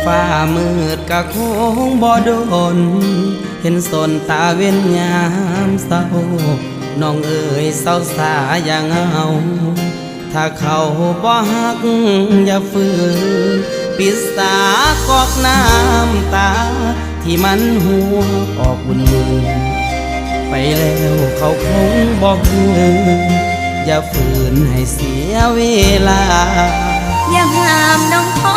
ຟ້າມືດກະຄົງບໍ່ດົນ ເຫັນສົນຕາເວັນຍາມເຊົ້າ ນ້ອງເອີຍເຊົາສາຢ່າເຫງົາ ຖ້າເຂົາບໍ່ຮັກຢ່າຝືນ ປິດສາກອກນ້ຳຕາ ທີ່ມັນຮົ່ວອອກວຸ່ນໆ ໄປແລ້ວເຂົາຄົງບໍ່ຄືນ ຢ່າຝືນໃຫ້ເສຍເວລາ ຢ່າຫ້າມນ້ອງຂໍ